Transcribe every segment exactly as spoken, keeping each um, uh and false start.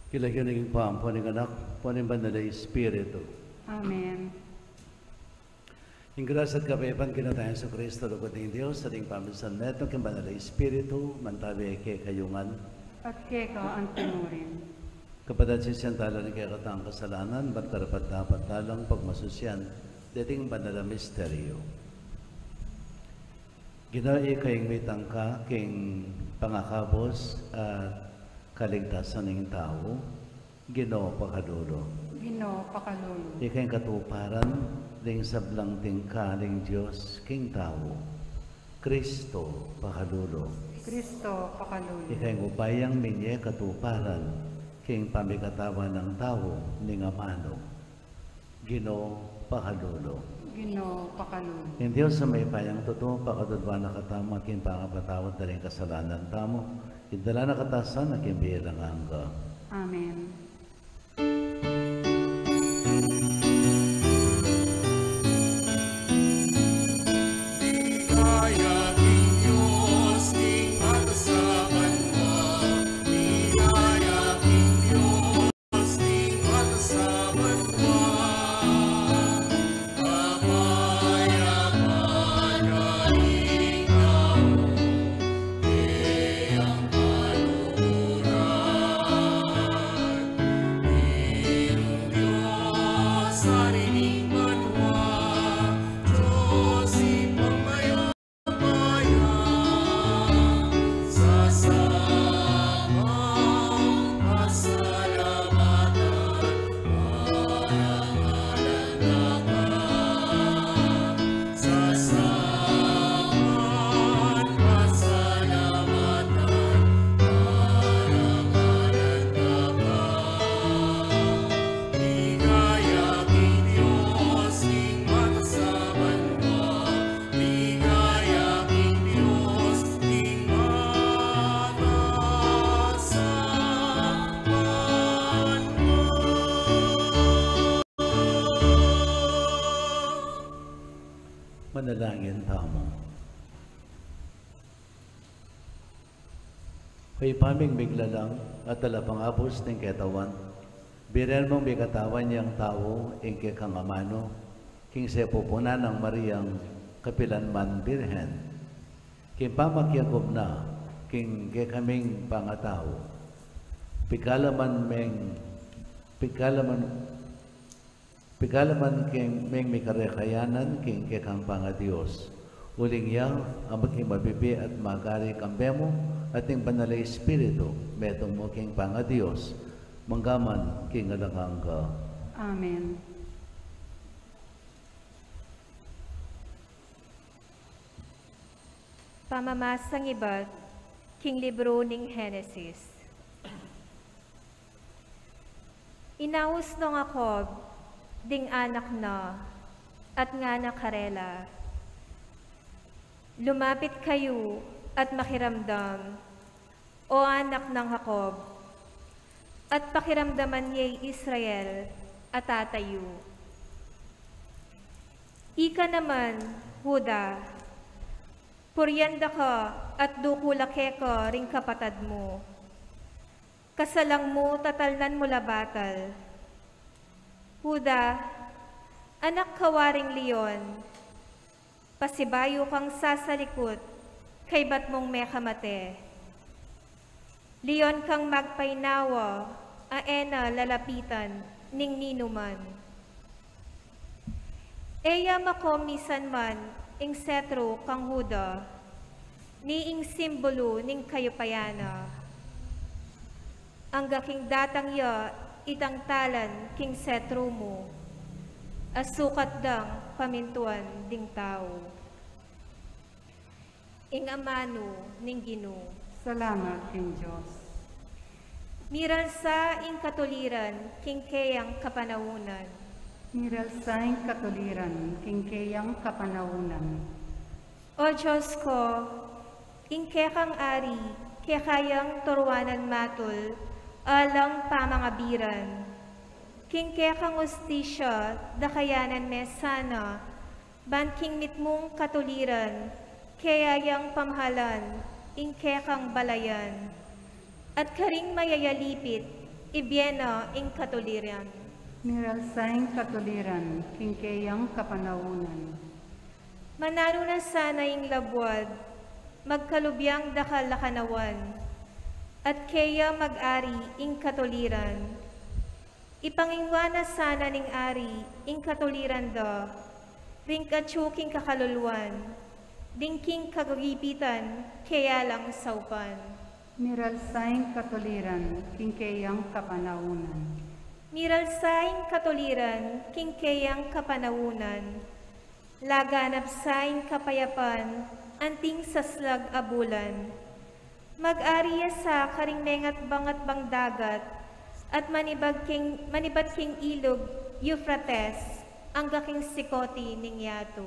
King lagyu ning Ibpa, ampo ning Anak, ampo ning Banal a Espiritu. Amen. Ing grasya at kapayapan ning Ginu tang Jesucristo, lugud ning Dios, at ing pamisan metung king Banal a Espiritu, mantabi kekayu ngan. At keka antimurin. Kapatad, sisian tala ring kekatang kasalanan, bat karapat-dapat talang pagmasusian deting banal a misteryu. Ginu, ika ing mitangka king pangakabus at kaligtasan ning tau. Ginu, pakalulu. Ginu, pakalulu. Ika ing katuparan ning sablang tingka ning Dios king tau. Kristo, pakalulu. Kristo, pakalulu. Ika ing upayang minye katuparan king pamikatawan ning tau ning amanu. Ginu, pakalulu. Ginu, pakalulu. Ing Dios a mayupayang tutu, pakaluluan na katamu king pangapatawad da ring kasalanan tamu, idala na katamu king bie alang angga. Amen. Manalangin tamu. O Ibpa ming miglalang at talapangabus ning ketawan, biren mung mikatawan yang tau ing kekang amanu, king sepupunan nang Mariang kapilan man Birhen. King pamakiagum na king kekaming pangatau, pigalaman meng, pigalaman, pigalaman king meng mikarekayanan king kekang pangadios. Uling ya, a maging mabibie at magari kambe mu, at ing Banal a Espiritu, metung mu king pangadios, mangga man king alang angga. Amen. Pamamasang ibat king libru ning Henesis. Inaus nong Jacob ding anak na at ngana karela, "Lumapit kayu at makiramdam, O anak nang Jacob, at pakiramdaman ye Israel a tata yu. Ika naman, Juda, purian da ka at dukul la keka ring kapatad mu. Kasalang mu, tatalnan mu la batal. Juda, anak ka waring leon, pasibayu kang sasalikut kaybat mung mekamate. Leon kang magpainawa a e na lalapitan ning ninuman. E ya makomisan man ing setru kang Juda, ni ing simbulu ning kayupayan na. Angga king datang ya itang talan king setru mu, a sukat dang pamintuan ding tau." Ing amanu ning Ginu. Salamat king Dios. Miralsa ing katuliran king keyang kapanaunan. Miralsa ing katuliran king keyang kapanaunan. O Dios ko, ing kekang ari, keka yang turuanan matul alang pamangabiran. King kekang ustisya, dakayanan me sana, ban king mitmung katuliran, keya yang pamahalan ing kekang balayan. At karing mayayalipit Ibie na ing katuliran. Miralsa ing katuliran king keyang kapanaunan. Mananu na sana ing labuad, magkalubyang dakal a kanawan, at keya mag-ari ing katuliran. Ipangingwa na sana ning ari ing katuliran da, ring atyu king kakaluluan, ding king kagipitan keya lang saupan. Miralsa ing katuliran king keyang kapanaunan. Miralsa ing katuliran king keyang kapanaunan. Laganap sa ing kapayapan anting saslag a bulan. Mag-ari ya sa karing mengatbang-atbang dagat, at manibat king, manibat king ilug Euphrates, angga king sikoti ning yatu.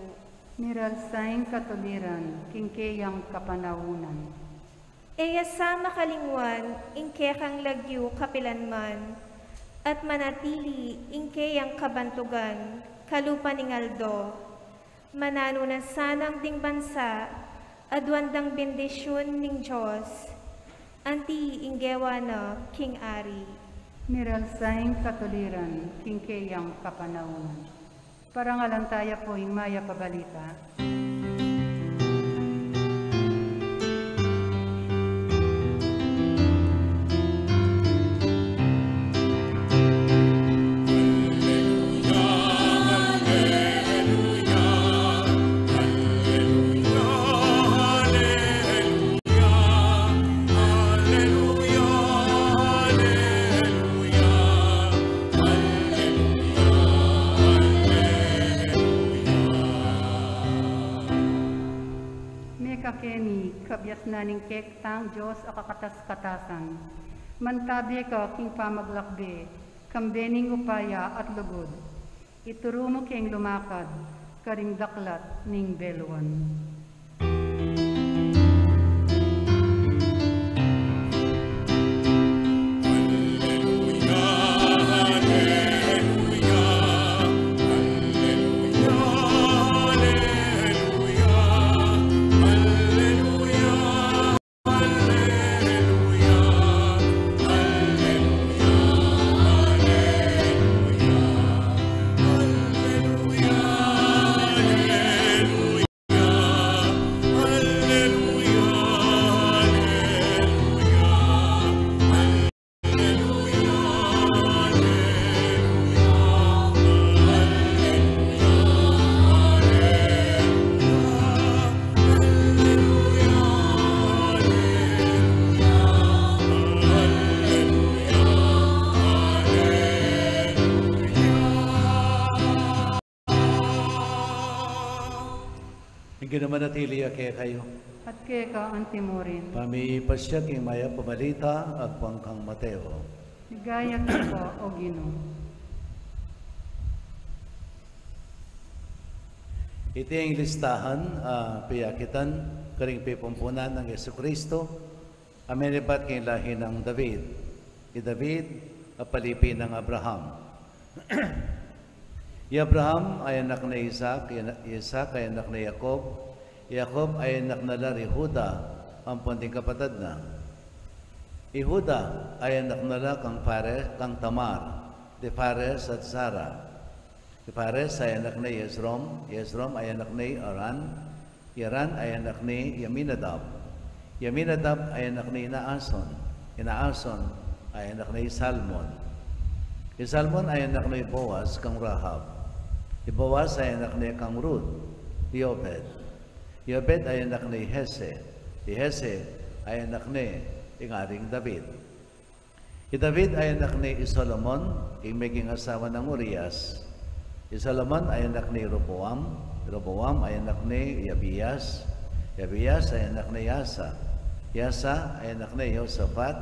Miralsa ing katuliran king keyang kapanaunan. E ya sa makalingwan ing kekang lagyu kapilanman, at manatili ing keyang kabantugan kalupa ning aldo. Mananu na sanang ding bansa aduan dang bendisyun ning Dios, anti ing gewa na king ari. Miralsa ing katuliran king keyang kapanaunan. Parangalan taya pu ing mayap a balita. Mekakeni, kabiasnan ning kekatang Dios a kakatas-katasan. Mantabe ka king pamaglakbe, kambe ning upaya at lugud. Ituru mu keng lumakad karing daklat ning beluan. Ing Ginu manatili ya kekayu. At keka anti murin. Pamipasya king mayap a balita agpang kang Mateo. Ligaya keka, O Ginu. Iti ing listahan a piyakitan karing pipumpunan nang Jesucristo a menibat king lahi nang David. I David a palipi nang Abraham. I Abraham ay anak ne i Isaac, i Isaac ay anak ne i Jacob, i Jacob ay anak na la ri Juda ampon ding kapatad na. I Juda ay anak na la kang Pare-, kang Tamar, di Phares at Zara. I Phares ay anak ne i Esrom, i Esrom ay anak ne i Aran, i Aran ay anak ne i Aminadab, i Aminadab ay anak ne i Naason, i Naason ay anak ne i Salmon, i Salmon ay anak ne i Boaz kang Rahab, i Boaz ay anak ne kang Ruth, i Obed, i Obed ay anak ne i Jesse, i Jesse ay anak ne ing Aring David. I David ay anak ne i Solomon, ing meging asawa nang Urias. I Solomon ay anak ne i Roboam, i Roboam ay anak ne i Abias, i Abias ay anak ne i Asa, i Asa ay anak ne i Josafat,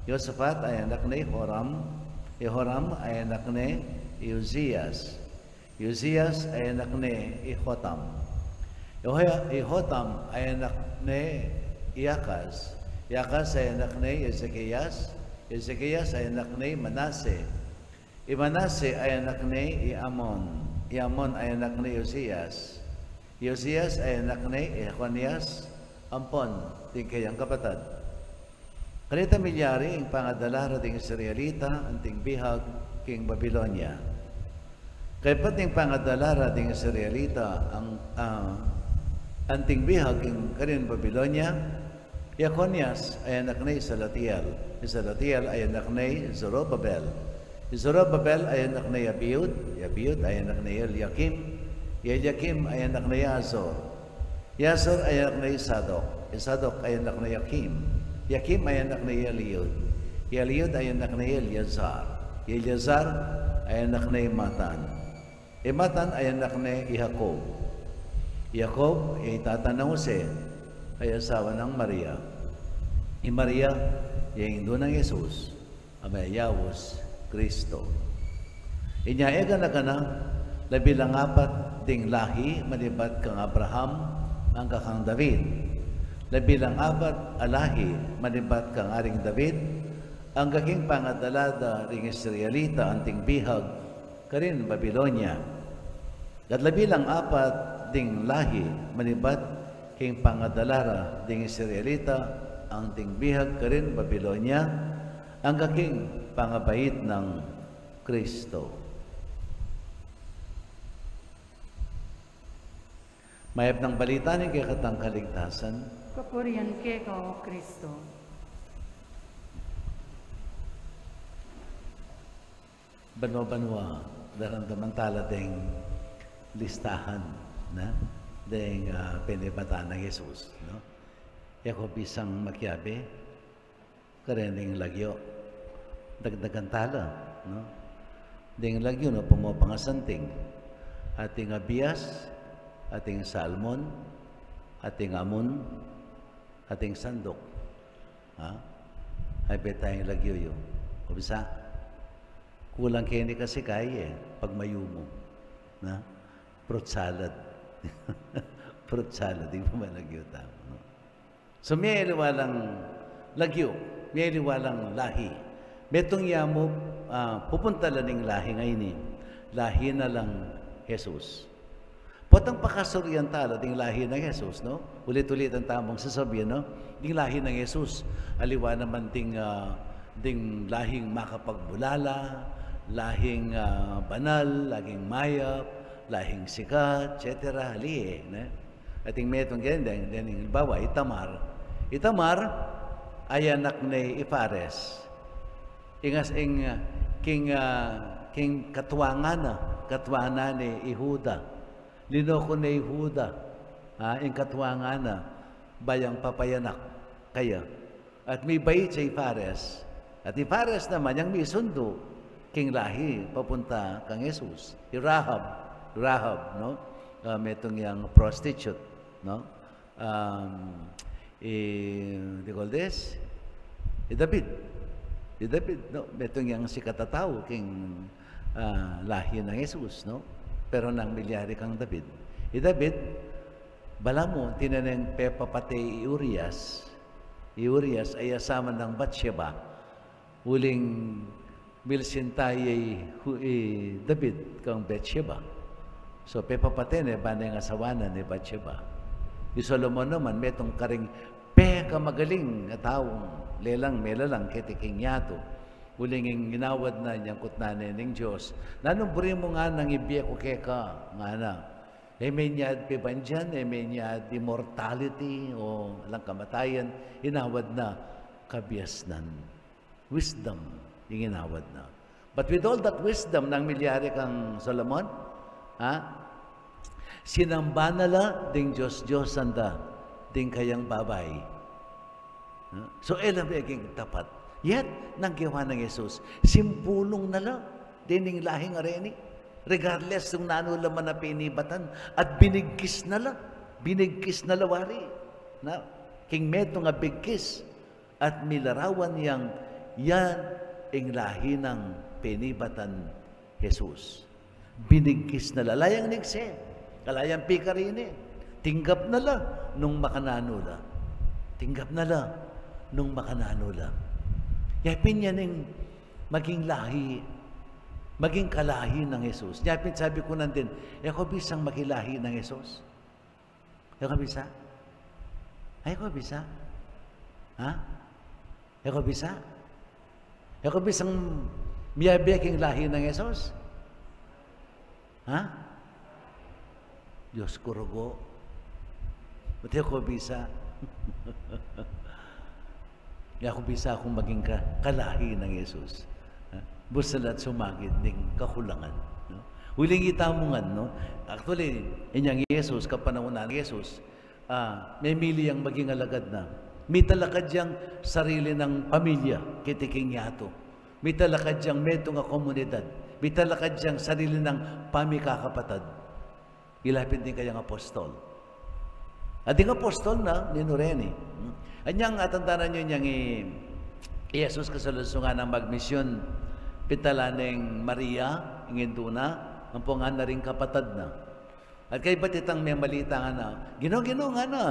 i Josafat ay anak ne i Joram, i Joram ay anak ne i Uzias, i Uzias ay anak ne i Jotam. I Ho-, i Jotam ay anak ne i Akaz. I Akaz ay anak ne i Ezekias. I Ezekias ay anak ne i Manase. I Manase ay anak ne i Amon. I Amon ay anak ne i Uzias. I Uzias ay anak ne i Jeconias. Ampon ding kayang kapatad. Kanita milyari ing pangadala ra ding Israelita anting bihag king Babilonia. Kaybat ning pangadala ra ding Israelita ang, ah, anting bihag king karin Babilonia, i Jeconias a anak ne i Salatiel, i Salatiel a anak ne i Zorobabel, i Zorobabel a anak ne i Abiud, i Abiud a anak ne i Eliakim, i Eliakim a anak ne i Azor, i Azor a anak ne i Sadok, i Sadok a anak ne i Akim, i Akim a anak ne i Eliud, i Eliud a anak ne i Eleazar, i Eleazar a anak ne i Matan, i Matan a anak ne i Jacob, i Jacob a tata nang Jose, a asawa nang Maria, i Maria a indu nang Jesus, a mayayaus Kristo. Inya e gana-gana, labi lang apat ding lahi manibat kang Abraham angga kang David. Labi lang apat a lahi manibat kang Aring David, angga king pangadala da ring Israelita anting bihag karin Babilonia. At labi lang apat ding lahi manibat king pangadala ra ding Israelita anting bihag karin Babilonia, angga king pangabait nang Kristo. Mayap nang balita ning kekatang kaligtasan. Kapurian keka, O Kristo. Banua-banua, daramdaman tala deng listahan, na? Deng, ah, penibatan nang Jesus, no? E ku bisang makiabe kareng lagyu. Dagdagan tala, no? Deng lagyu, no, pumupangasanting. Ating Abias, ating Salmon, ating Amun, ating Sandok. Ha? Ay, beta ing lagyu yu. Ku bisa, kulang keni kasi kaya e, pag mayumu. Na? Fruit salad. Fruit salad, ing pamalagyu tamu, no? So, miyaliwa lang lagyu, miyaliwa lang lahi. Metung ya mu, ah, pupunta la ning lahi ngeni. Lahi na lang Jesus. Potang pakasurian tala ding lahi nang Jesus, no? Ulit-ulitan tamung sasabian, no? Ding lahi nang Jesus, aliwa naman ding, ah, ding lahing makapagbulala, lahing, ah, banal, lahing mayap, lahing sikat, et cetera. Ali e, ne? Ating metung keni, deng, deng, halimbawa, i Tamar. I Tamar, a anak ne i Fares. Ing as-, ing, ah, king, ah, king katuangan na, katuangan ne i Juda. Linoko ne i Juda, ah, ing katuangan na, ba yang papayanak kaya. At mibait ya i Fares. At i Fares naman yang misundu king lahi papunta kang Jesus. I Rahab, Rahab, no? Ah, metung yang prostitute, no? Um, i, di ko des, i David. I David, no? Metung yang sikat a tau king, ah, lahi nang Jesus, no? Pero nanu ing milyari kang David? I David, balamu, tineneng pepapate i Urias. I Urias a asawa nang Bathsheba. Uling milsinta ya i Hu-, i David kang Bathsheba. So, pepapate ne, ba neng asawanan i Bathsheba. I Solomon naman, metung karing pekamagaling a taung lelang melalang keti king yatu. Uling ing inawad na, inyangkut na ne ning Dios. Nanung buri mu nganang ibie ku keka, ngana. E me nya pibandian, e me nya immortality, o alang kamatayan, inawad na kabiasnan. Wisdom ing inawad na. But with all that wisdom, nanu ing milyari kang Solomon, ha? Sinamba na la ding dios-diosan da ding kayang babai. Ha? So, e la maging tapat. Yet, nanu ing gewa nang Jesus, simpulung na la dening lahing areni. Regardless nung nanu la man a penibatan, at binigkis na la, binigkis na la wari. Na, king metung a bigkis, at milarawan yang yan ing lahi nang penibatan Jesus. Binigkis na la, ala yang nigse, ala yang pikarini. Tinggap na la nung makananu la. Tinggap na la nung makananu la. Ya pin yan ing maging lahi, maging kalahi nang Jesus. Ya pin sabi ku nandin, e ku bisang makilahi nang Jesus. E ku bisa? Ay, e ku bisa? Ha? E ko bisa? E ko bisang miyabe king lahi nang Jesus? Ha? Dios ku, rugo. Ba't e ko bisa? E ko bisa kung maging ka-, kalahi nang Jesus. Ha? Busal at sumagid ding kakulangan, no? Uling ita mu ngan, no? Actually, inyang Jesus, kapanaun nang Jesus, ah, memili yang maging alagad na. Mitalakad yang sarili nang pamilya, keti king yatu. Mitalakad yang metung a komunidad. Mitalakad yang sarili nang pamikakapatad. Ila pin ding kayang apostol. At ding apostol na, ninu reni. Hmm? Anyang atandanan yu nyang i Jesus kasalungsungan nang magmisyun, pitalan neng Maria, ing indu na, ampo ngana ring kapatad na. At kaybat itang memalita ngana, "Ginu, Ginu," ngana,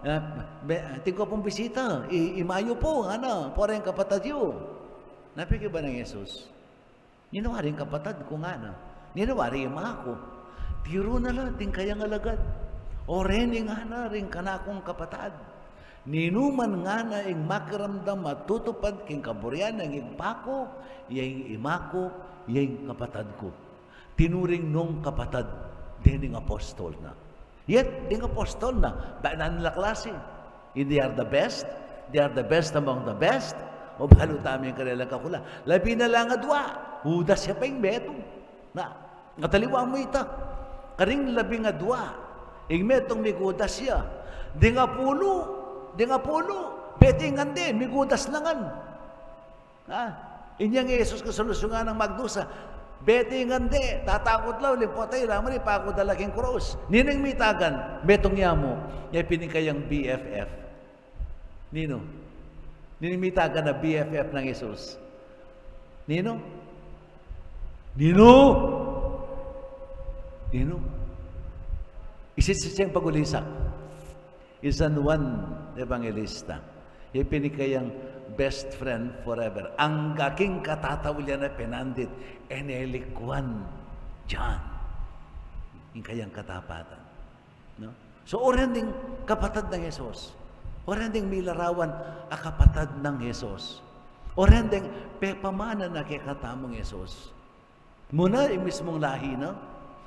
"ah, be-, atin ku pung bisita, i-, imayu pu," ngana, "pota ing kapatad yu." Napikibat nang Jesus, "Ninu wari ing kapatad ku?" ngana. "Ninu wari ima ku?" Tiru na la ding kayang alagad, "O reni," ngana, "ring kanakung kapatad, ninuman," ngana, "ing makiramdam a tutupad king kaburian ning Ibpa ku, ya ing ima ku, ya ing kapatad ku." Tinuring nong kapatad dening apostol na. Yet, ding apostol na, banan la klasi. They are the best. They are the best among the best. O balu tamu ing karelang kakula. Labi na lang adua. Judas ya pa ing metung. Na, ataliwa mu ita. Karing labing adua, ing metung migudas ya. Ding apulu, ding apulu, beti ngan de, migudas la ngan. Ha? Inyang Jesus kasalungsungan nang magdusa, "Beti ngan de, tatakut la, uling potay la, mari paku dala king krus." Ninu ing mitagan? Metung ya mu, ya pin ing kayang B F F. Ninu? Ninu ing mitagan a B F F nang Jesus? Ninu? Ninu? Ninu? Isisip yang pagulisak. I San Juan Evangelista. Ya pin ing kayang best friend forever. Angga king katatawlian a pinandit, e ne likwan John. Ing kayang katapatan. No? So, oren ding kapatad nang Jesus. Oren ding milarawan a kapatad nang Jesus. Oren ding pepamana na kekatamung Jesus. Muna ing mismung lahi na,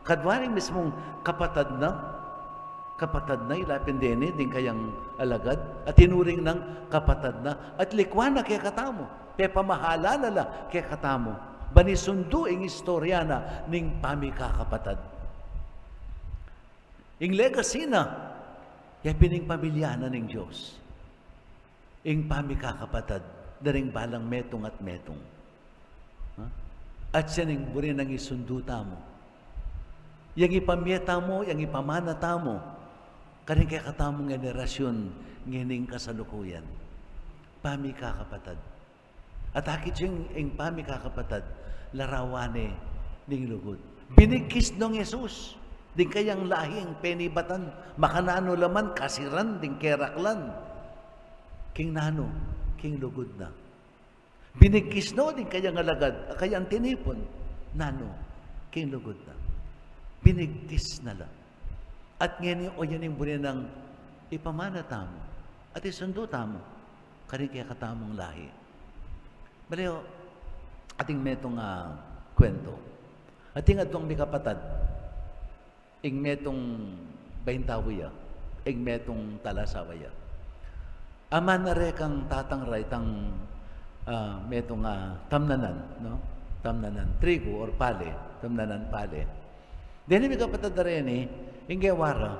kadwa ring mismung kapatad na, kapatad na, ila pin deni ding kayang alagad, at tinuring nang kapatad na, at likwan na kekatamu, pepamahala na la kekatamu, ban isundu ing istorya na ning pamikakapatad. Ing legacy na, ya pin ing pamilya na ning Dios. Ing pamikakapatad da ring balang metung at metung. Ha? At siya ning buri nang isundu tamu. Yang ipamie tamu, yang ipamana tamu karing kekatamung henerasyun ngening kasalukuyan. Pamikakapatad. At akit ing, ing pamikakapatad, larawan ne ning lugud. Binigkis nong Jesus ding kayang lahing penibatan, makananu la man kasiran ding keraklan. King nanu? King lugud na. Binigkis no ding kayang alagad, a kayang tinipun. Nanu? King lugud na. Binigkis na la. At ngeni, o, ya ing buri nang ipamana tamu at isundu tamu karing kekatamung lahi. Bale, o, atin metung a kuwentu. Atin adwang mikapatad. Ing metung baintawu ya, ing metung talasawa ya. Aman na rekang tatang ra itang, ah, metung, ah, tamnanan, no? Tamnanan trigu or pale, tamnanan pale. Deni mikapatad a reni, ing gewa ra,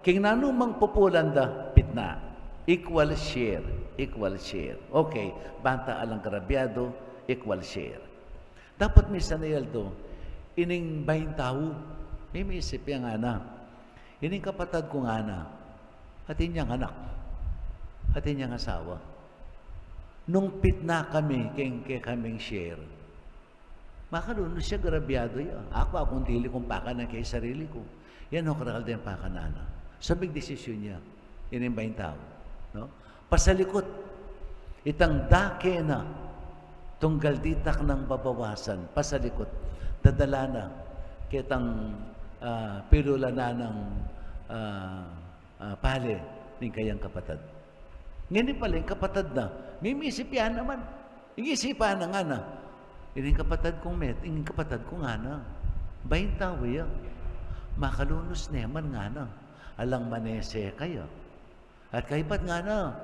king nanumang pupulan da, pitna. Equal share, equal share. Okay, banta alang karabyadu, equal share. Dapot misan a aldo, ining baintawu, mimisip ya ngana, ining kapatad ku ngana, atin yang anak, atin yang asawa. Nung pitna kami, keng kekaming share, makalunus ya, grabyadu ya. Aku, akung dili kung pakanan keng sarili ku. Yan o, karakal deng pakanan na. So, big decision ya. Ining baintawu, no? Pasalikut, itang dake na, tunggal ditak nang babawasan, pasalikut, dadala na ketang, ah, pilulanan nang, ah, ah, pale ning kayang kapatad. Ngeni pala ing kapatad na, mimisip ya naman. Ing isipan na ngana, ining kapatad kung met-, ing kapatad ku ngana, bayu tau ya. Makalunus ne man ngana. Alang manese kaya. At kaybat ngana,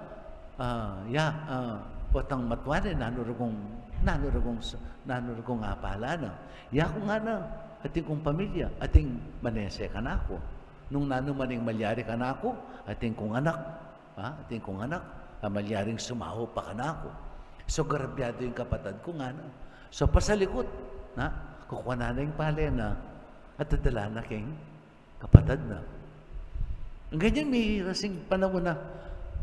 ah, ya, ah, potang matwane, nanu rugong, nanu rugong s-, nanu rugong apala na. Ya ku ngana, atin kung pamilya, atin manese kanaku. Nung nanu man ing malyari kanaku, atin kung anak, ah, atin kung anak, ah, malyaring sumaup pa kanaku. So, grabyadu ing kapatad ku ngana. So, pasalikut, na, kukua na ing pale na, at dadala na king kapatad na. Ang ganyan, may rasing panahon na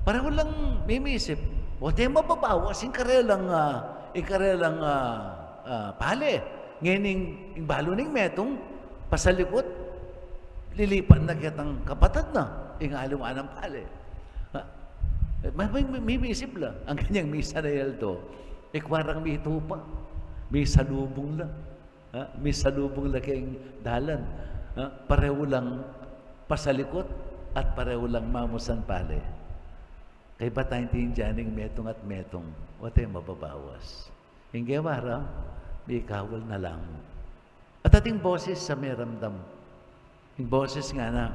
pareho lang mimisip. O, te mababawas ing karelang, ah, ing karelang, ah, ah, pale. Ngayon, ing, ing balu ning metung, pasalikut, lilipan na ketang kapatad na, ing aliwa nang pale. Ah, may, may, may, mimisip la. Ang ganyang misa na yaldo. Ikwarang mitupa. Misalubung la. Ha? Misalubung la keng dalan. Ha? Pareho lang pasalikut at pareho lang mamusan pale. Kaybat tayu ing tiyan ning metung at metung, o te mababawas. Ing gewara, mikawal na lang. At ating boses sa meramdam. Ing boses ngana,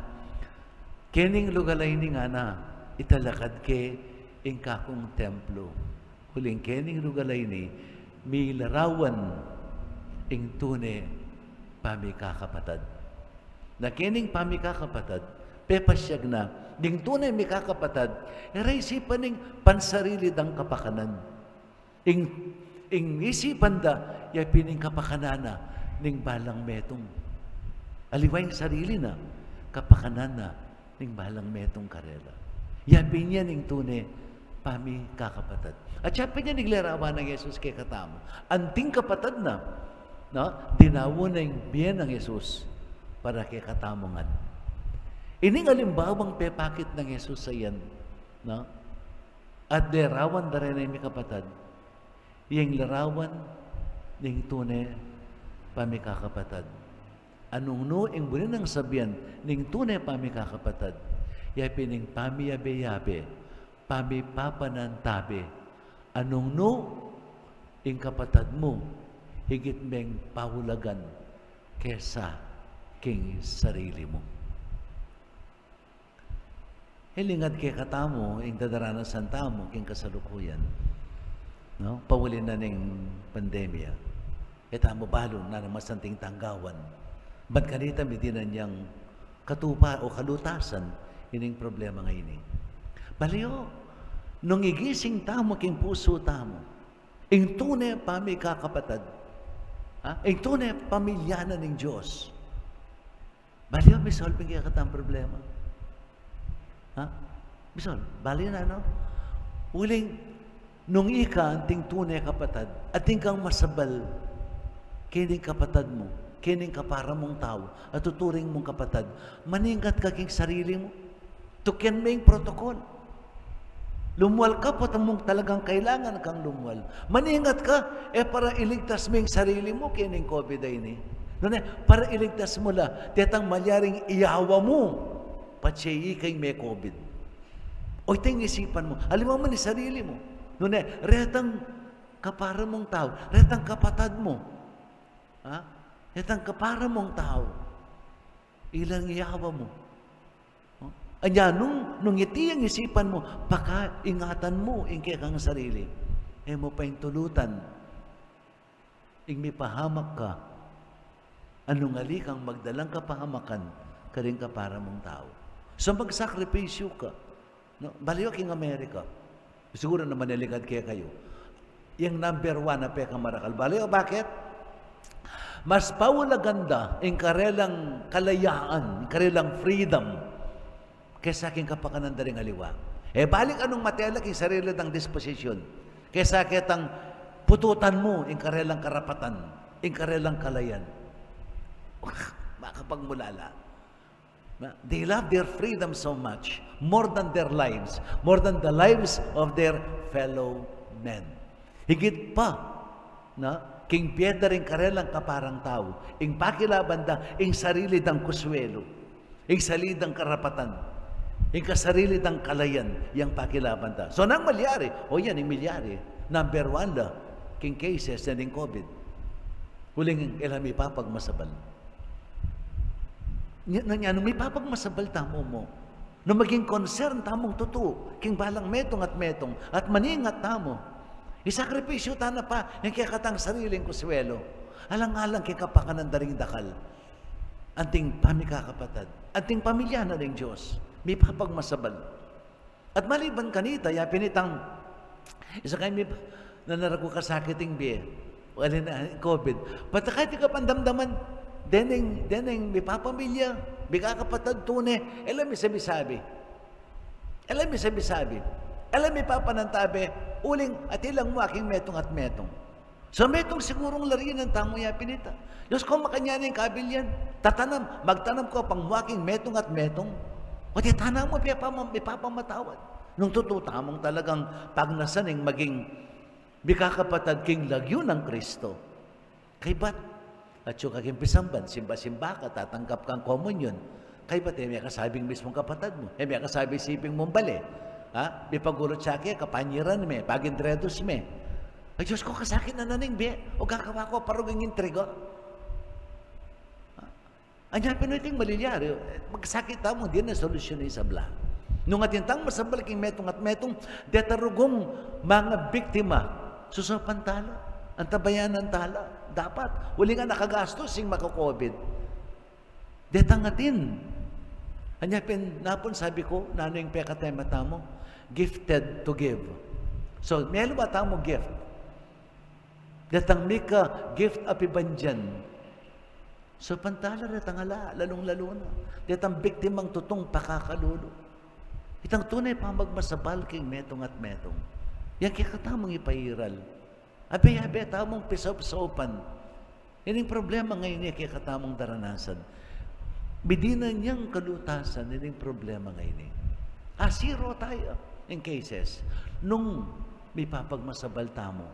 kening lugal a ini ngana, italakad ke ing kakung templo. Uling kening lugal a ini, milarawan ing tune pamikakapatad. Na kening pamikakapatad, pepasyag na, ding tune mikakapatad, e ra isipan ning pansarili dang kapakanan. Ing, ing isipan da, ya pin ing kapakanan na ning balang metung. Aliwa ing sarili na, kapakanan na ning balang metung karela. Ya pin yan ing tune pamikakapatad. At ya pin yan ing larawan nang Jesus kekatamu. Anting kapatad na, no? Dinawu na ing bie nang Jesus para kekatamu ngan. Ining alimbawang pepakit nang Jesus a yan, no? At larawan da reni mikapatad, ya ing larawan ning tune pamikakapatad. Nung nu ing buri nang sabian ning tune pamikakapatad, ya pin ing pamiyabe-yabe, pamipapanantabe, nung nu ing kapatad mu, higit meng paulagan kesa king sarili mu. Ilingat kekatamu ing dadaranasan tamu king kasalukuyan, no? Pauli na ning pandemya. E tamu balu nanu ing masanting tanggawan. Bat kanita, mitinan yang katupa o kalutasan ining problema ngeni. Bale o, nung igising tamu king pusu tamu ing tune pamikakapatad, ha? Ing tune pamilya na ning Dios. Bale o, misolve ing kekatang problema. Ha? Misolve. Bale na, no? Uling, nung ika anting tune kapatad, atin kang masabal kening kapatad mu, kening kapara mung tau a tuturing mung kapatad, maningat ka king sarili mu. Tukian me ing protocol. Lumual ka potang mung talagang kailangan kang lumual. Maningat ka, e para iligtas me ing sarili mu kening COVID a ini. Nune, para iligtas mu la detang malyaring iyawa mu patse ika ing me-COVID. O, ita ing isipan mu. Aliwa man ing sarili mu. Nune, retang kapara mung tau, retang kapatad mu. Ha? Retang kapara mung tau. Ilang iyawa mu. O? Anya nung, nung iti ing isipan mu, pakaingatan mu ing kekang sarili. E mu pa ing tulutan ing mipahamak ka, nung ali kang magdalang kapahamakan karing kapara mung tau. So, magsakripisyu ka. No? Bale o, king Amerika, siguru naman e ligad kekayu, yang number one a pekamarakal. Bale o, bakit? Mas paulagan da ing karelang kalayaan, ing karelang freedom, kesa king kapakanan da ring aliwa. E balik nung matela king sarili dang disposisyun, kesa ketang pututan mu ing karelang karapatan, ing karelang kalayan. Makapagmulala. Na, they love their freedom so much, more than their lives, more than the lives of their fellow men. Higit pa, na, king pie da ring karelang kaparang tau, ing pakilaban da ing sarili dang kuswelu, ing sarili dang karapatan. Ing kasarili tang kalayan, yang pakilaban ta. So, nanu ing milyari? O yan, ing milyari, number one la king cases na ning COVID. Uling e la mipapagmasabal. Nya, nya, nung mipapagmasabal tamu mu, nung maging concern tamung tutu king balang metung at metung, at maningat tamu, isakripisyu ta na pa ing kekatang sariling konsuelo, alang-alang king kapakanan da ring dakal. Anting pamikakapatad, anting pamilya na ning Dios, mipapagmasabal. At maliban kanita, ya pin itang, isa kayang mi-, nanaraku kasakit ing bie, wala na, COVID. Pati kaya di ka pandamdaman, dening, dening mipapamilya, mikakapatad, tune, e la misabi-sabi. E la misabi-sabi. E la mipapanantabe, uling atin lang mu king metung at metung. So, metung sigurung larinan tamu ya pin ita. Dios ku, makanyan ing kabilyan. Tatanam, magtanam ku pang mu king metung at metung. O, titana mu, pipama-, pipapamatawad. Nung tutu tamung talagang pagnasan ing maging mikakapatad king lagyu nang Kristo. Kaybat, atsu ka king pisamban, simba-simba ka, tatanggap kang komunyon. Kaybat, e me kasabing mismung kapatad mu. E me kasabing siping mung bale. Ha? Mipagulut sa ke, kapanyiran me, pagindredus me. Ay, Dios ku, kasakit na na ning bie. O, gagawa ku pa ruging intriga. Anya pin iting malilyari, magsakit tamu, dinan na solusyon ing sabla. Nung atin tang masabal king metung at metung, deta rugung mangabiktima, susupan tala, antabayanan tala, dapat, uling a nakagastus ing maka-COVID. Detang atin. Anya pin, napun sabi ku, nanu ing pekatema tamu? Gifted to give. So, mealu ba tamu gift? Detang mika gift a pibandian. So, pantala detang ala, lalung-lalu na detang biktimang tutung pakakalulu. Itang tune pamagmasabal king metung at metung. Yang kekatamung ipairal. Abe-abe tamung pisaup-saupan ining problema ngeni a kekatamung daranasan. Dinan yang kalutasan ining problema ngeni. A zero taya ing cases nung mipapagmasabal tamu.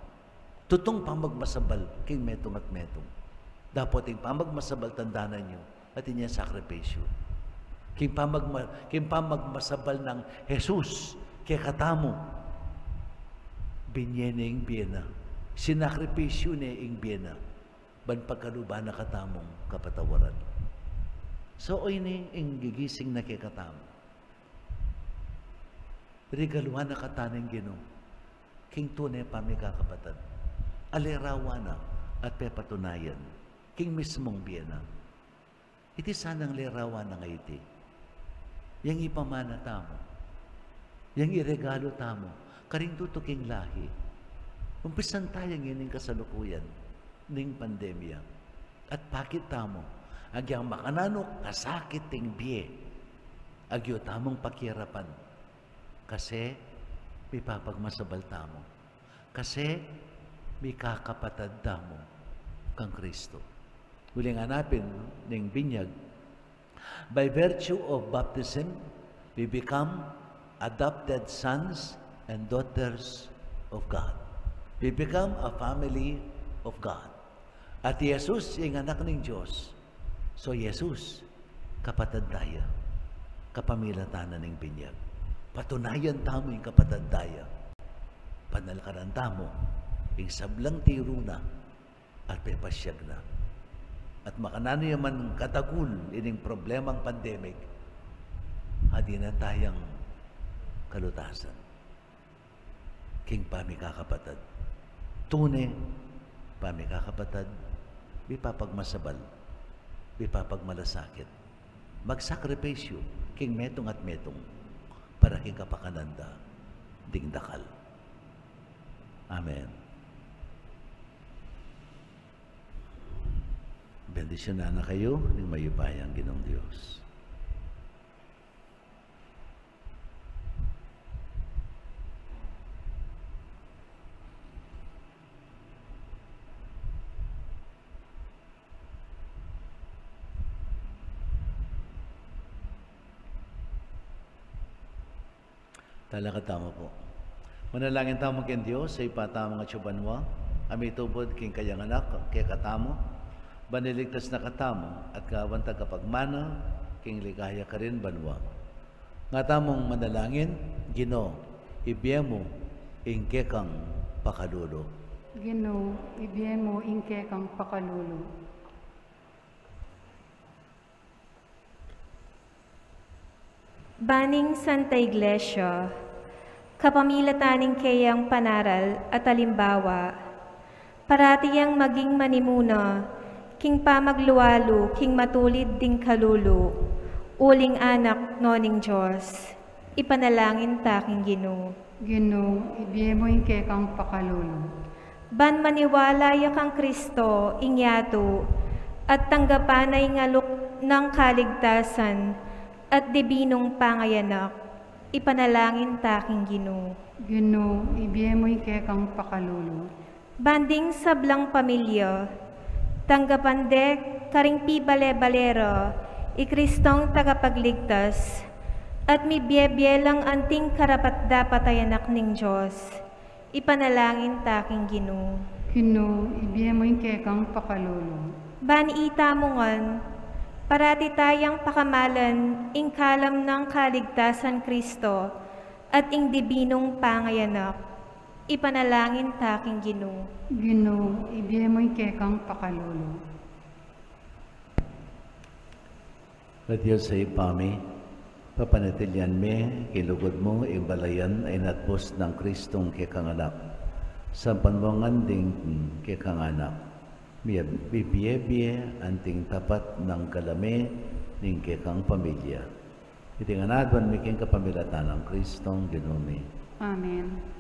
Tutung pamagmasabal king metung at metung. Dapot ing pamagmasabal, tandanan yu, atin yang sakripisyu. King pamagma-, king pamagmasabal nang Jesus kekatamu, binie ne ing bie na. Sinakripisyu ne ing bie na ban pagkaluban na katamung kapatawaran. So, ini ing gigising na kekatamu. Regaluan na katamu ning Ginu king tune pamikakapatad a lerawan na at pepatunayan king mismung bie na. Iti sanang lerawan na ngeni, yang ipamana tamu, yang iregalu tamu karing tutuking lahi. Umpisan taya ngening kasalukuyan ning pandemya at pakit tamu agyang makananu kasakit ing bie, agyu tamung pakiarapan. Kasi mipapagmasabal tamu. Kasi mikakapatad tamu kang Kristo. Uling anapin ning binyag, by virtue of baptism, we become adopted sons and daughters of God. We become a family of God. At i Jesus, ing Anak ning Dios. So, i Jesus, kapatad taya, kapamilatan na ning binyag. Patunayan tamu ing kapatad taya. Panalakaran tamu ing sablang tiru na at pepasiag na. At makananu ya man katagul ining problemang pandemic, dinan tayang kalutasan king pamikakapatad. Tune pamikakapatad, mipapagmasabal, mipapagmalasakit, magsakripisyu king metung at metung para king kapakanan da ding dakal. Amen. Bendisyunan na kayu ning mayupayang Ginung Dios. Talakad tamu pu. Manalangin tamu king Dios, Ibpa tamung atsu banua, a mitubud king kayang Anak kekatamu, ban iligtas na katamu at gawan tang kapagmana king ligaya karin banua. Nga tamung manalangin. Ginu, ibie mu ing kekang pakalulu. Ginu, ibie mu ing kekang pakalulu. Ban ing Santa Iglesia, kapamilatan ning keyang panaral at alimbawa, parati yang maging manimuna king pamaglualu king matulid ding kalulu, uling anak no ning Dios. Ipanalangin ta king Ginu. Ginu, ibie mu ing kekang pakalulu. Ban maniwala ya kang Kristo, ing yatu, at tanggapan na ing alok nang kaligtasan at dibinung pangayanak. Ipanalangin ta king Ginu. Ginu, ibie mu ing kekang pakalulu. Ban ding sablang pamilya, tanggapan de karing pibale-bale ra i Kristong tagapagligtas, at mibie-bie lang anting karapat-dapat a anak ning Dios. Ipanalangin ta king Ginu. Ginu, ibie mu ing kekang pakalulu. Ban itamu ngan, parati tayang pakamalan ing kalam nang kaligtasan Kristo at ing dibinung pangayanak. Ipanalangin ta king Ginu. Ginu, ibie mu ing kekang pakalulu. O Dios a Ibpa mi, papanatilian me king lugud mu ing balayan a inatbus nang Kristong kekang Anak. Sampan mu ngan ding kekang anak, mibie-bie anting tapat nang kalame ning kekang pamilya. Iti ngan aduan mi king kapamilatan nang Kristong Ginu mi. Amen.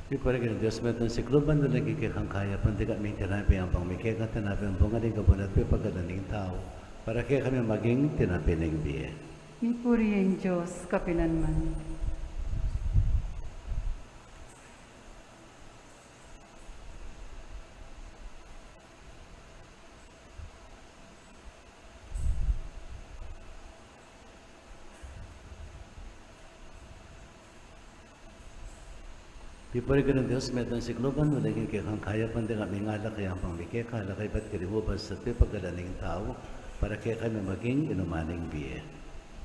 Piparigan ning Dios metung sikluban, dala king kekang kayapan, dikami ing tinape ampong mie keka, tinape ampong aling kabunat pipagalan ning tau, para kekami maging tinape ning bie. Mipuri ya ing Dios kapilanman. Puri king Dios, metung sikluban, uling king kekang kayapan ding mingalak kaya pang mikekala kaybat kiliwabas at pipagalan ning tau, para kekami maging inuman ning bie.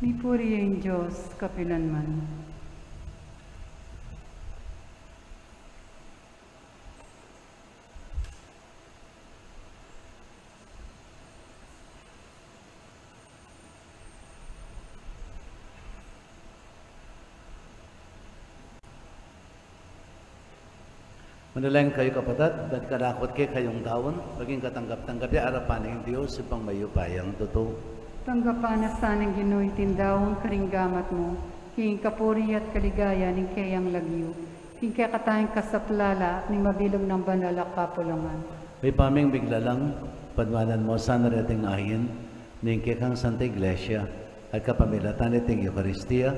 Mipuri ing Dios kapilanman. Manalangin kayu, kapatad, ban kanaku at kekayung daun, maging katanggap-tanggap ya arapan ning Dios, Ibpang mayupayang tutu. Tanggapan na sa ning Ginu iting daun karing gamat mu, king kapurian at kaligayan ning keyang lagyu, king kekatang kasaplalan at ning mabilug nang banal a kapulungan. Ibpa ming miglalang, panuanan mu sana reting ain ning kekang Santa Iglesia, at kapamilatan niting Eukaristia,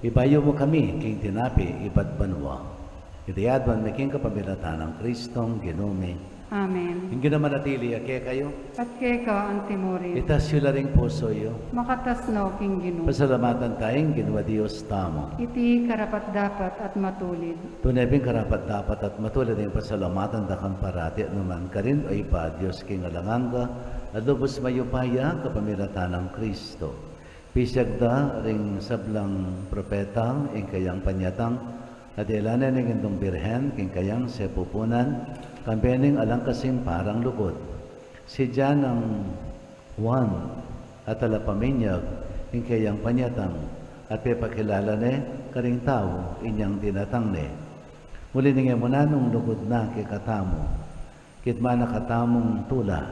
ibayu mu kami king tinape ibat banua. Iti aduan mi king kapamilatan nang Kristong Ginu mi. Amen. Ing Ginu manatili ya kekayu. At keka antimurin. Itas yu la ring pusu yu. Makatas no king Ginu. Pasalamatan taya ing Ginu a Dios tamu. Iti karapat-dapat at matulid. Tune pin karapat-dapat at matulid ing pasalamatan da kang parati at nukarin man, O Ibpa, Dios king alang angga, a lubus mayupaya, kapamilatan nang Kristo. Pisiag da ring sablang propeta ing kayang panyatang, a dela ne ning Indung Birhen king kayang sepupunan, kambe ning alang kasimparang lugud. Sidya nang Juan a talapaminyag ing kayang panyatang, at pepakilala ne karing tau inyang dinatang ne. Uli ning e mu na nung lugud na kekatamu, kitman na katamung tula.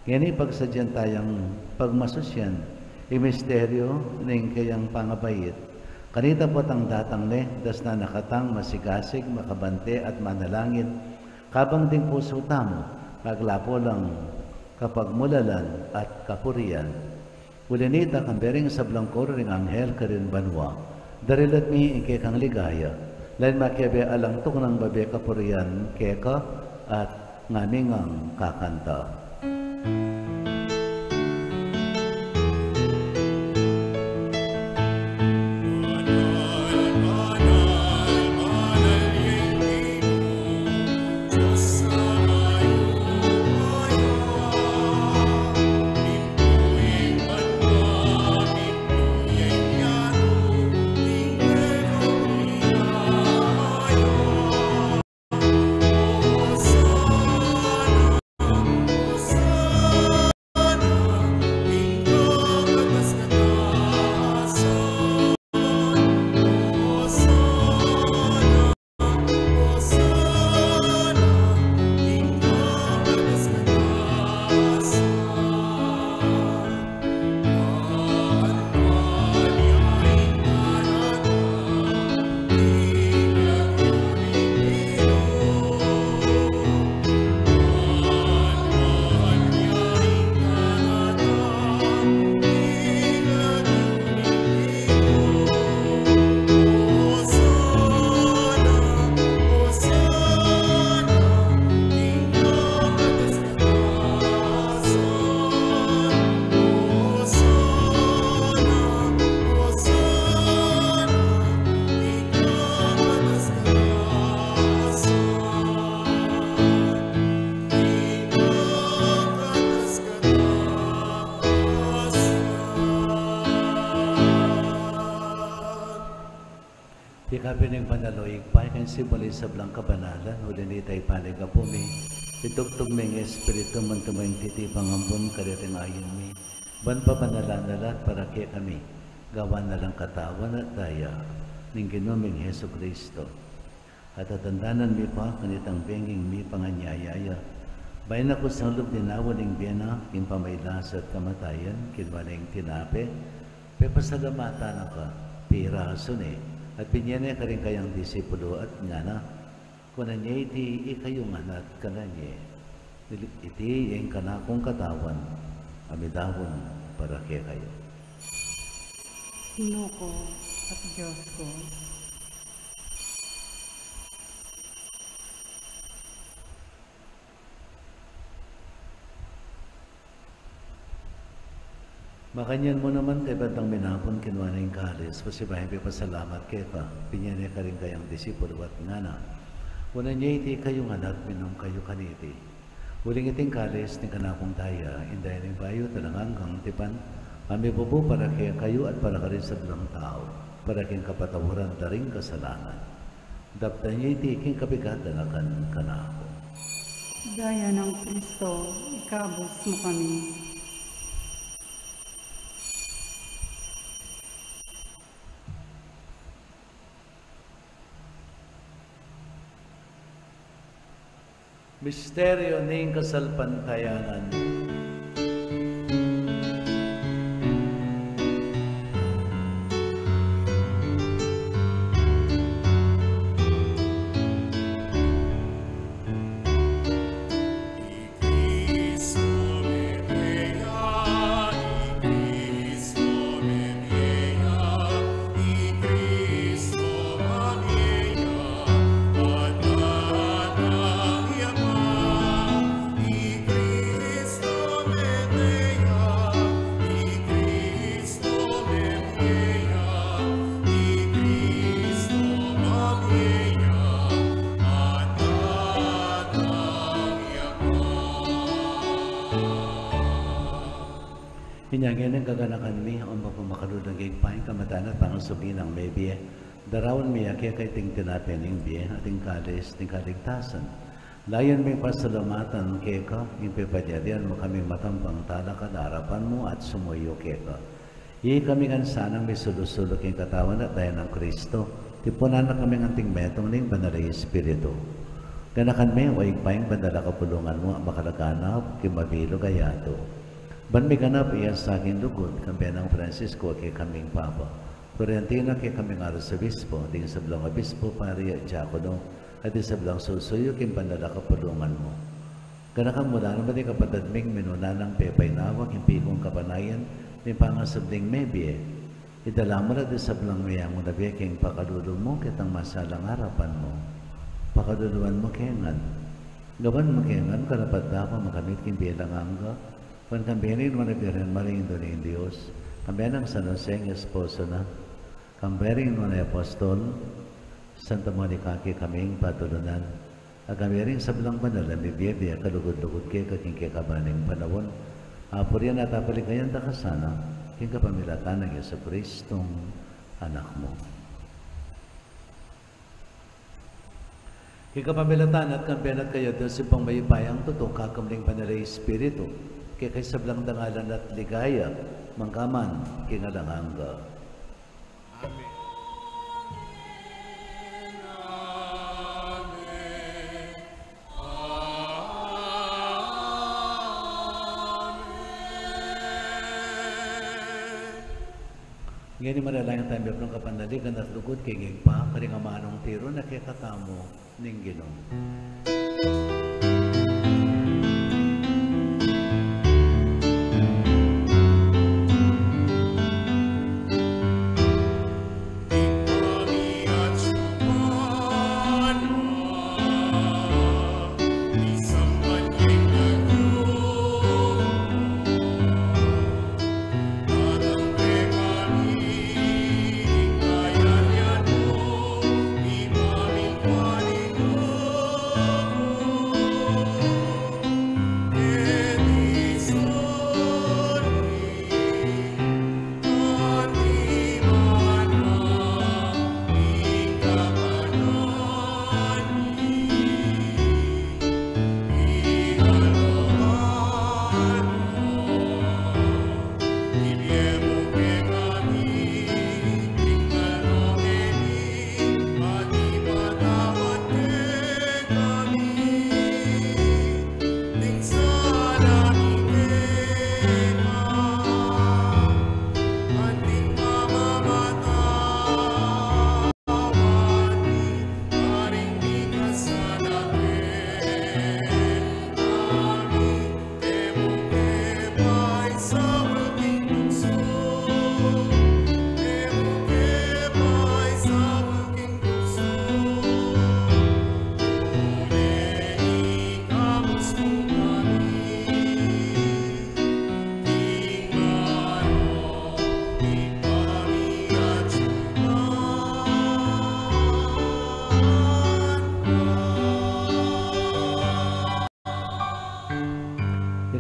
Ngeni pagsadyan tayang pagmasusyan ing misteryu ning kayang pangabait. Kanita potang datang ne, dasnan na katang masigasig, makabante at manalangin, kabang ding pusu tamu maglapu lang kapagmulalan at kapurian. Uli nita, kambe ring sablang koro ring anghel karin banua, darilat mi ing kekang ligaya, lain makiabe alang tuknang babe kapurian keka, at ngami ngang kakanta. Ika pin ing banal, o Ibpa, ika ing simbolu ning sablang kabanalan, uli nita ipanik ampon mi, itubud me ing Espiritu mu, tumayung titipa ampon kareting ain mi, ban pabanalan na la at para kekami, gawan na lang katawan at daya ning Ginu ming Jesucristo. At tatandanan mi pa kanitang benging mipanganyaya ya, bayu na kusang lub dinaun ing bie na king pamagkasakit at kamatayan, kinua ne ing tinape, pepasalamatan na ka, pirasu ne, at binye ne karing kayang disipulu at ngana: Kunan ye iti ikayu ngan at kanan ye. Iti ing kanakung katawan, a midaun para kekayu. Ginu ku at Dios ku. Makanyan mu naman, kaybat dang minapun, kinua ne ing kalis, pasibayu ya pepasalamat keka, binye ne karing kayang disipulu at ngana: Kunan ye iti kayu ngan at minum kayu kaniti. Uling iti ing kalis ning kanakung daya, ing daya ning bayu at alang anggang tipan, a mibubu para kekayu at para karing sablang tau, para king kapatawaran da ring kasalanan. Daptan ye iti king kapigat danakan kanaku. Daya nang Kristo, ikabus mu kami. Misteryo ning kasalpantayanan. Inya ngeni, gaganakan mi, o mapamakalulung king pangkamatan at pangasubli nang mebie, daraun mi ya keka iting tinape ning bie at ing kalis ning kaligtasan. Layun ming pasalamatan keka ing pepalyarian mu kaming matampang talakad king arapan mu at sumuyu keka. Ikami ngan sanang misulu-sulu king katawan at daya nang Kristo, tipunan na kaming anting metung ning Banal a Espiritu. Ganakan me, o Ibpa, ing banal a kapulungan mu a makalaganap king mabilug a yatu. Ban miganap ya sa king lugud, kambe nang Francisco a kekaming Papa, Florentino a kekaming Arsobispo, ding sablang obispo, pari at diakono, at ding sablang susuyu king banal a kapulungan mu. Ganakan mu la naman ding kapatad ming minuna nang pepainawa king pikung kapanayan ning pangasubling mebie. Idala mu la ding sablang meangu na bie king pakalulu mu, ketang masalang arapan mu. Pakaluluan mu ke ngan. Gawan mu ke ngan karapat-dapat makamit king bie alang angga, ban kambe ning Nuan a Birhen Maria, Indu ning Dios, kambe nang San Jose a esposo na, kambe ring Nuan a Apostol, Santa Monica a kekaming patulunan, at kambe ring sablang banal a mibie-bie kalugud-lugud keka king kekaban ning panaun, apurian at apaligayan da ka sana, king kapamilatan nang Jesucristong Anak mu. King kapamilatan na at kambe na at kaya, Dios Ibpang mayupayang tutu, kakamling Banal a Espiritu, keka ing sablang dangalan at ligaya, mangga man king alang angga. Amen. Ngeni manalangin tamu king kapanaligan at lugud king Ibpa, karing amanung tiru na kekatamu ning Ginu.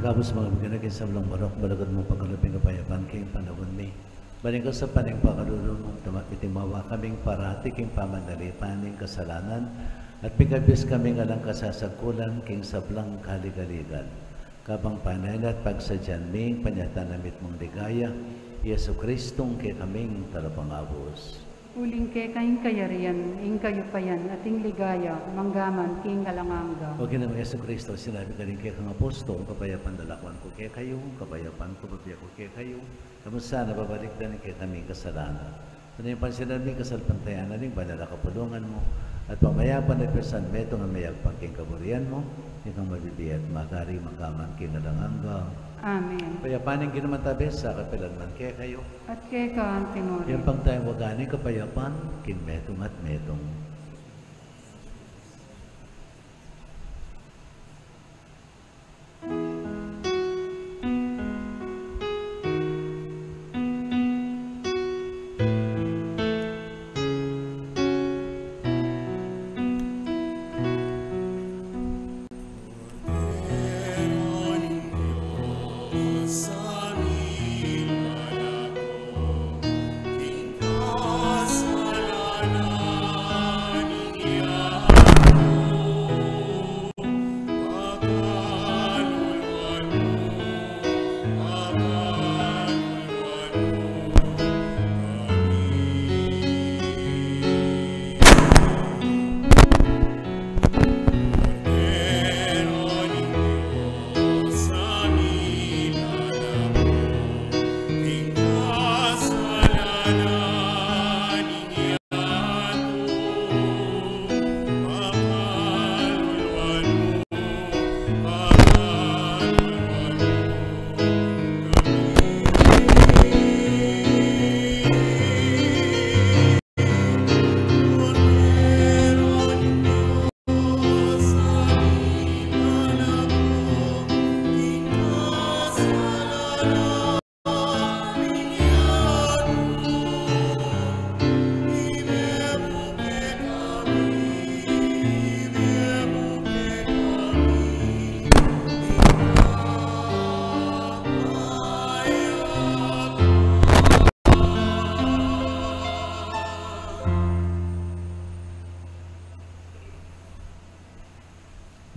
Tapos mga bigyan na king sablang marok, balagad mung pagkalub ing kapayapan king panaun mi. Balik ka sa paning pakalulu mu, tuma-, itimawa kaming parati king pamanalipan ning kasalanan, at pigabis kaming alang kasasagkulan king sablang kaligaligan. Kabang panayan at pagsadyan mi ing panyatang na mitmung ligaya, Jesu Kristong kekaming Talapangabus. Uling keka ing kayarian, ing kayupayan, at ing ligaya, mangga man king alang angga. O Ginu ming Jesu Kristo, sinabi mu karing kekang apostol, kapayapan lalakwan ku kekayu, kapayapan ku bibie ku kekayu, e mu sana babalikdan ing kekaming kasalanan. Tune ing pansinan mi ing kasalpantayanan ning banal a kapulungan mu, at pamayapan at pisan metung a mayagpang king kaburian mu, ing kekang mabibie at magari mangga man king alang angga. Amen. Ing kapayapan ning Ginu manatili sa kapilan man kekayu. At keka antimurin. Ing pangtayang waga ning kapayapan, king metung at metung.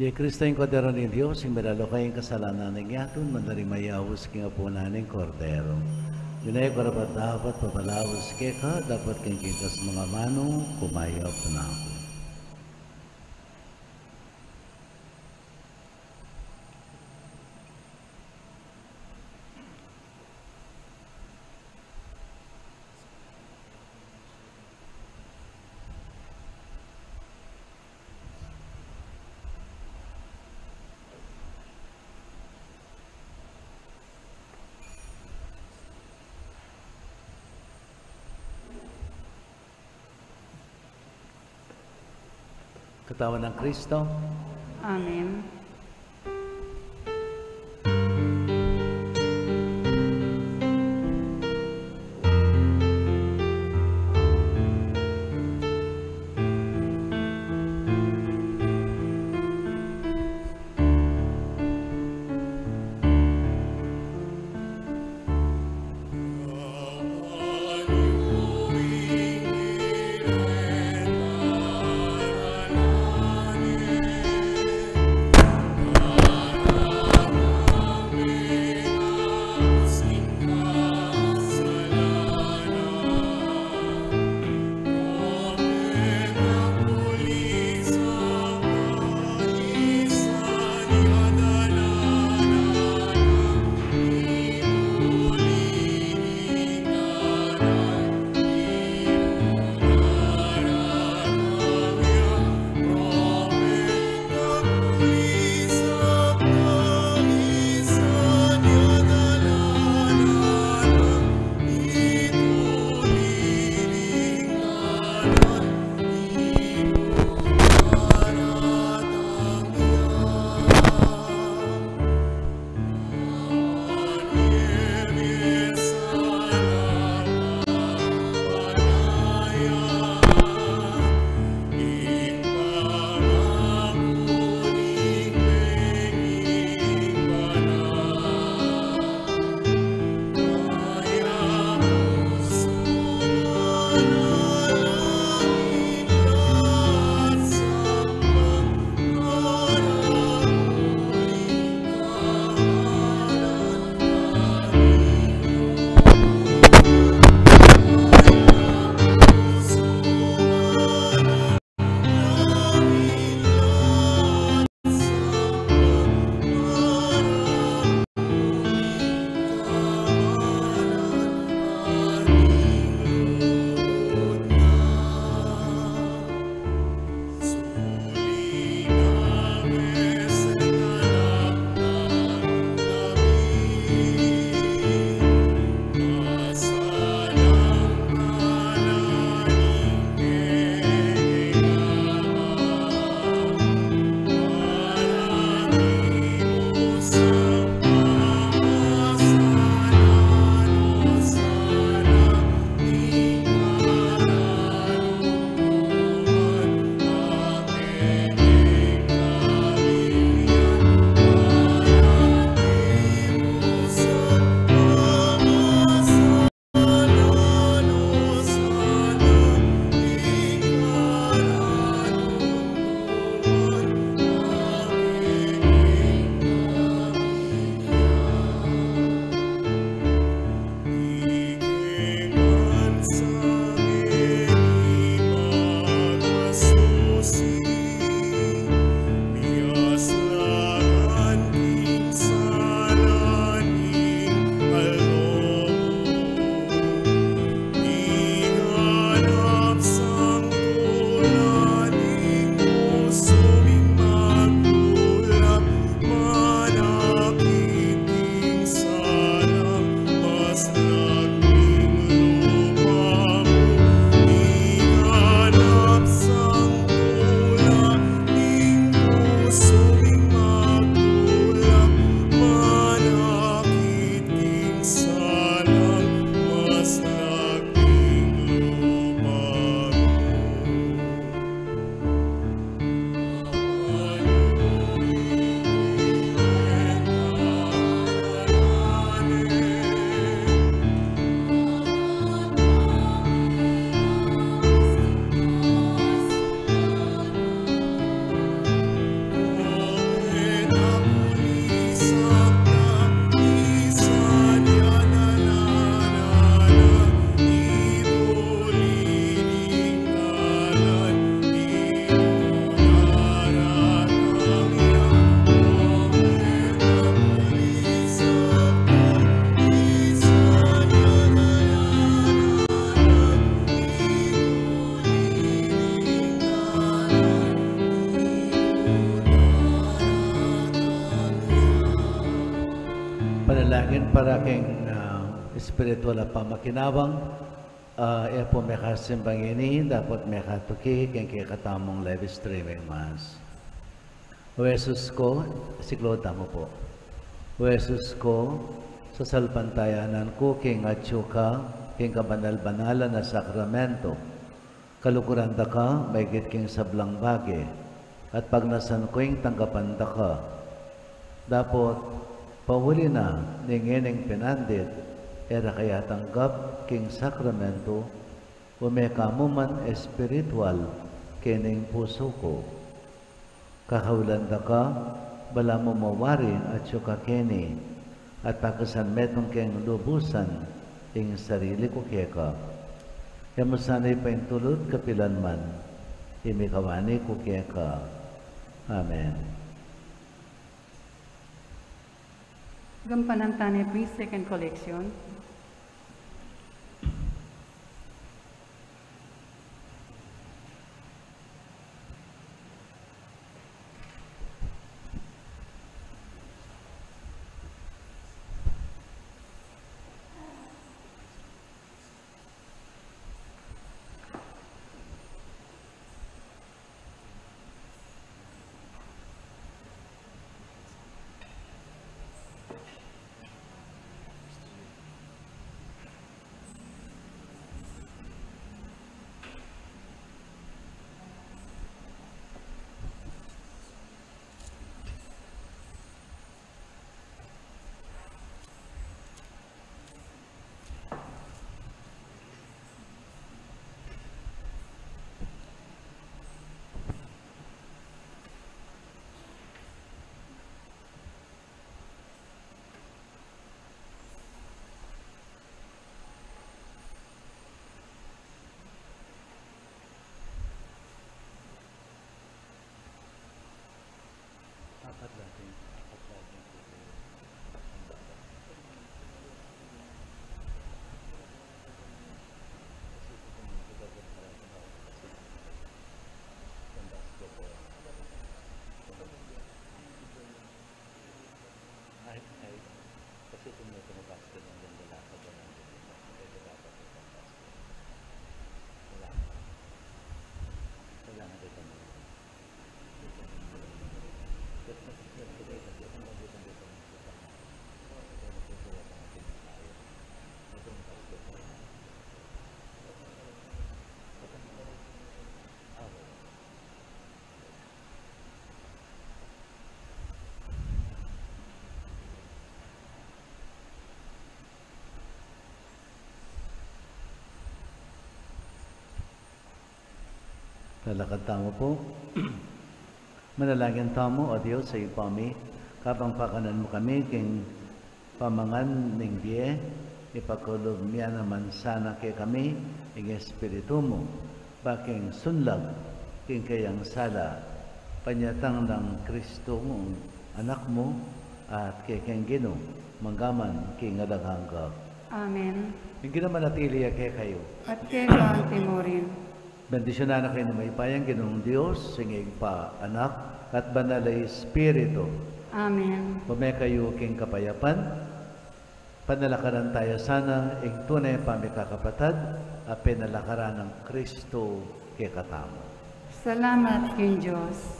Iya i Kristo, ing Kordero ning Dios, ing milalako king kasalanan ning yatu, manda ring mayaus king apunan ning Kordero. Di na ku karapat-dapat pabalaus keka, dapot king kekang manga manu, kumayap na ku. Katawan nang Kristo. Amen. Langin para king, ah, espiritual a pamakinabang, ah, e pu mekasimba ngeni, dapot mekatuki king kekatamung live streaming mass. O Jesus ku, siklaud tamu pu. O Jesus ku, sasalpantayanan ku king atyu ka king kabanal-banalan a sakramento. Kaluguran da ka maigit king sablang bage, at pagnasan ku ing tanggapan da ka. Dapot, pauli na ning ngening pinandit, e ra ka ya tanggap king sakramento, ume ka mu man espiritual kening pusu ku. Kakaulan da ka, balamu mawari atyu ka keni, at pakasan metung keng lubusan ing sarili ku keka. E mu sana ipaintulud kapilan man, ing mikawani ku keka. Amen. Gampanan tane pu ing second collection. Ay, ay. Kasi kung may tumabas ka ng ganda lang, pag ganun din, ito dapat yung pagkas. Wala. Kailangan ko ito. Lalakad tamu pu. Manalangin tamu. O Dios a Ibpa mi, kabang pakanan mu kami king pamangan ning bie, ipakalub mu naman sana kekami ing Espiritu mu, ba king sunlag king keyang sala, panyatang nang Kristu ing Anak mu, at kekeng Ginu, mangga man king alang angga. Amen. Ing Ginu manatili ya kekayu. At keka mu rin. Bendisyunan na kayu ning mayupayang Ginung Dios, ing Ibpa, Anak, at Banal a Espiritu. Amen. Ume kayu king kapayapan. Panalakaran taya sana ing tune pamikakapatad a pinalakaran nang Kristu kekatamu. Salamat king Dios.